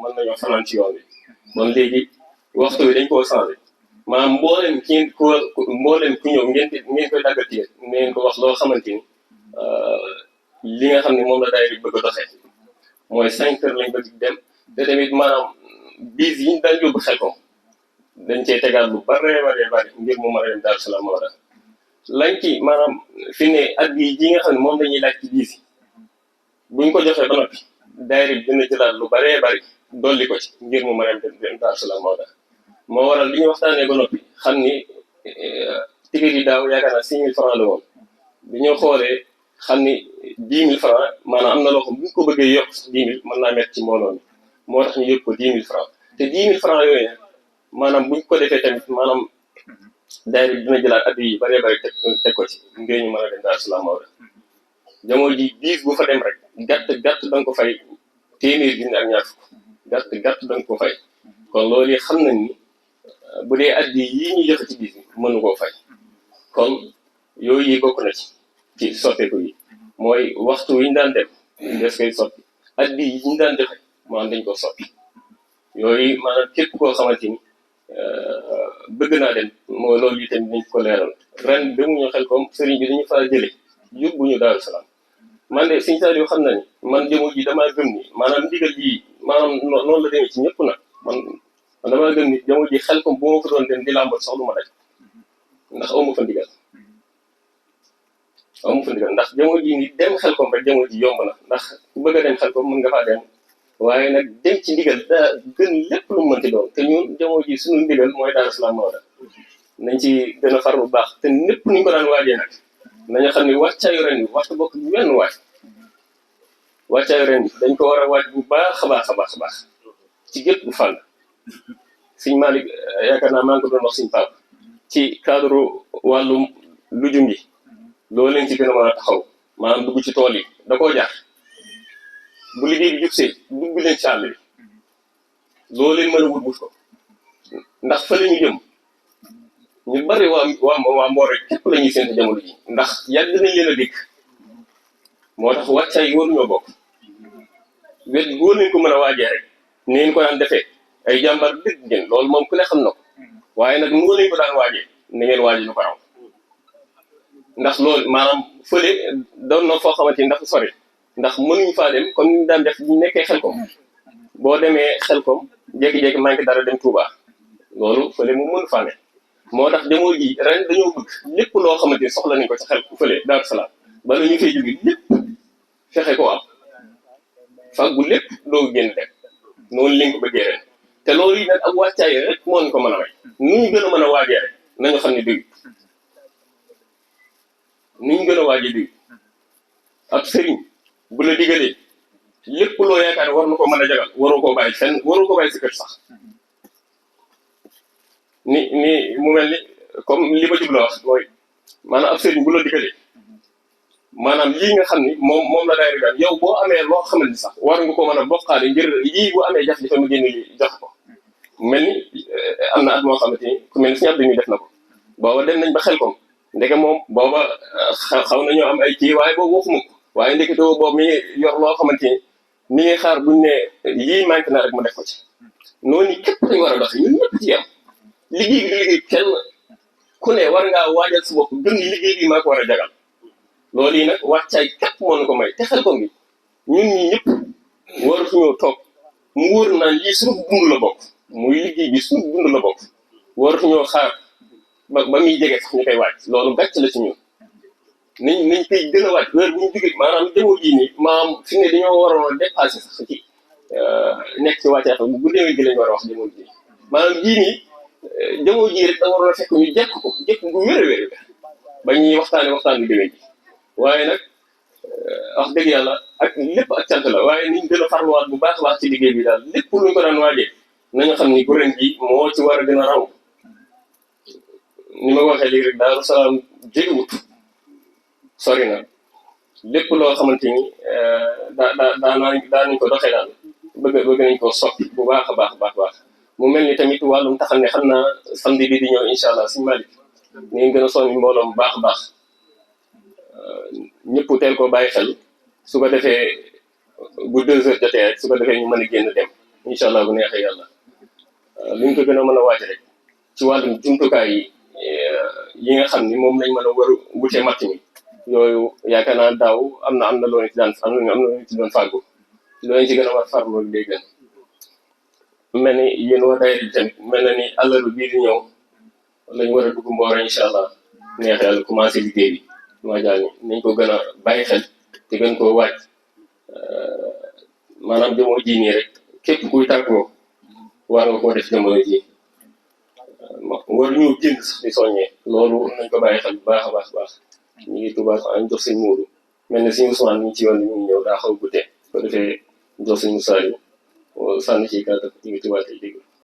mën nañoo fanaan ci yoon bi kon léegi waxtu wi dañ koo changé maanaam mbooleem ku ñëw ngeen koy daggatee ngeen ko wax loo xamante ni li nga xam ne moom la daayira bëgg a doxee mooy 5 heures lañ bëgg dem te tamit maanaam bis yi ñu daan yóbbu xel ko dañ cee tegaat lu bare ngir mu mën a dem Daaru Salaam moo tax lañ ci maanaam fi ne at bii ji nga xam ne moom lañuy laaj ci bis yi buñ ko joxee ba noppi daayira bi dina jëlaat lu baree bari dolli ko ci ngir mu mën a dem Daaru Salaam moo tax moo waral li ñu waxtaanee ba noppi xam ni ticket yi daaw yaakaar naa 6 000 francs la woon bi ñu xoolee xam ni 10 000 francs maanaam am na loo xam bu ñu ko bëggee yokk sax 10 000 mën naa métti ci mbooloo mi moo tax ñu yëpp ko 10 000 francs te 10 000 francs yooyu nag maanaam buñ ko defee tamit maanaam daayira bi dina jëlaat at yi bëree bëri teg ko ci ngir ñu mën a dem Daaru Salaam moo tax jamono ji biis bu fa dem rek gàtt da nga ko fay téeméer junni ak ñaar fukk gàtt da nga ko fay kon loolu yi xam nañ ni bu dee at yii ñuy joxe ci biis bi mënu koo fay kon yooyu yi bokk na ci soppeeku yi mooy waxtu wi ñu daan dem des koy soppi at yi ñu daan joxe maanaam dañ ko soppi yooyu maanaam képp koo xamante ni bëgg naa dem mooy loolu yi tamit dañ ko leeral ren demuñu xel comme sëriñ bi dañu faa jële yóbbuñu Daaru Salaam man de Sëriñ Saliou xam na ni man jëmu ji damaa gëm ni maanaam ndigal ji maanaam noonu la demee ci ñëpp nag man damaa gëm ni jëmu ji xel comme bu ma fa doon dem di làmbat sax du ma daj ndax amu fa ndigal ndax jëmu ji ni dem xel comme rek jëmu ji yomb na ndax ku bëgg a dem xel comme mën nga faa dem waaye nag dem ci ndigal daa gën lépp lu mu mënti doon te ñun jamono ji suñu ndigal mooy Daaru Salaam moo tax nañ ci gën a farlu bu baax te népp ni ñu ko daan waajee nag nañu xam ne wàccaayu ren bi waxtu bokk bu wenn wàccaayu ren bi dañ ko war a waaj bu baax a baax ci gépp bu fànn Sëñ Malick yaakaar naa maa ngi ko doon wax Sëñ Pape ci cadre wàllum lujum yi loolu leen ci gën a mën a taxaw maanaam dugg ci tool yi da koo jaar bu liggéey bi jubsee dugg leen ci àll bi loolu leen mën a wut ko ndax fa la ñu jëm ñu bari waa Mbour rek képp la ñuy séntu jamono ji ndax yàgg nañ leen a dégg moo tax wàccaay yi waruñoo bokk wet góor nañ ko mën a waajee rek ni ngeen ko daan defee ay jàmbar dëgg ngeen loolu moom ku ne xam na ko waaye nag nu lañ ko daan waajee na ngeen waajee lu ko raw ndax loolu maanaam fële doon na foo xamante ni dafa sori ndax mënuñu faa dem comme ni daan def bu nekkee Xelkom boo demee Xelkom jékki-jékki manqué dara dem Touba loolu fële mu mënu faa ne moo tax jamono ji ren dañoo bëgg lépp loo xamante ni soxla nañ ko ci xel fële Daaru Salaam bala ñu fay jóge lépp fexe ko am fàggu lépp doo génn dem noonu lañ ko bëggee ren te loolu yi nag ak wàccaay rek moo ñu ko mën a may nu ñu gën a mën a waajee rek nañu xam ne dëgg nu ñu gën a waajee dëgg ab sëriñ bu la digalee lépp loo yaakaar war na ko mën a jagal waroo koo bàyyi fenn waroo ko bàyyi si kër sax ni mu mel ni comme li ma jubla wax mooy maanaam ab sëriñ bu la digalee maanaam lii nga xam ni moom la daayira daan yow boo amee loo xamante ni sax war nga ko mën a bokkaale ngir yii bu amee jafe-jafe mu génn jox ko mel ni am na at moo xamante ni ku mel ni suñu at dañuy def na ko booba dem nañ ba Xelkom ndeke moom booba xaw nañoo am ay kii waaye boobu waxuma ko waaye ndeketewoo boobu mi yor loo xamante ni ngi xaar buñ ne lii manqué na rek mu def ko ci noonu képp lañ war a dox ñun ñëpp ci am liggéey bi liggéey kenn ku ne war ngaa waajal sa bopp gën liggéey bi maa ko war a jagal loolu yi nag wàccaay képp moo ñu ko may te Xelkom bi ñun ñi ñëpp waratuñoo toog mu wóor naan lii suñu dund la bokk muy liggéey bi suñu dund la bokk waratuñoo xaar ba muy jege sax ñu koy waaj loolu gàcc la ci ñun nañ koy gën a waaj heure bu ñu jógee maanaam jamono jii nii maanaam fi ne dañoo waroon a dépassé sax ci nekk ci wàccaay xam bu déwén gi lañ war a wax jamono jii maanaam jii nii jamono jii rek da waroon a fekk ñu jekk bu wér a wér ba ñuy waxtaan bi déwén ji waaye nag wax dëgg yàlla ak lépp ak cant la waaye niñ gën a farluwaat bu baax a baax ci liggéey bi daal lépp luñ ko daan waajee nañu xam ni bu ren ji moo ci war a gën a raw ni ma ko waxee léegi rek Daaru Salaam jéggiwut sori na lépp loo xamante ni daa nañ ko doxee daal bëgg nañ ko soppi bu baax a baax mu mel ni tamit wàllum taxal ne xam naa samedi bi di ñëw incha allah suñu Malick ni ngeen gën a soññ mbooloo bu baax a baax ñëpp teel ko bàyyi xel su ko defee bu 2 heures jotee rek su ko defee ñu mën a génn dem incha allah bu neexee yàlla lu ñu ko gën a mën a waaj rek ci wàllum jumtukaay yi nga xam ni moom lañ mën a war a wute matt mi yooyu yaakaar naa daaw am na loo ci daan am na loo ci doon fàggu loo ci gën a war farlu loolu day gën mel ni yéen waa daayira bi tamit mel na ni àllarba bii di ñëw lañ war a dugg Mboro incha allah neex yàlla commencé liggéey bi maa jaal ni nañ ko gën a bàyyi xel te gën koo waaj maanaam jamono ji nii rek képp kuy tàggoo war nga koo def jamono ji war ñu jënd sax di soññee loolu nañ ko bàyyi xel bu baax a baax ñu ngi tubaab ñu jox seen muudu mel ne suñu Ousmane ñu ci yoon bi ñu ngi ñëw daa xaw guddee ko defee jox suñu Moussa yi sànni ci kàddu ñu ngi tubaab tey dégg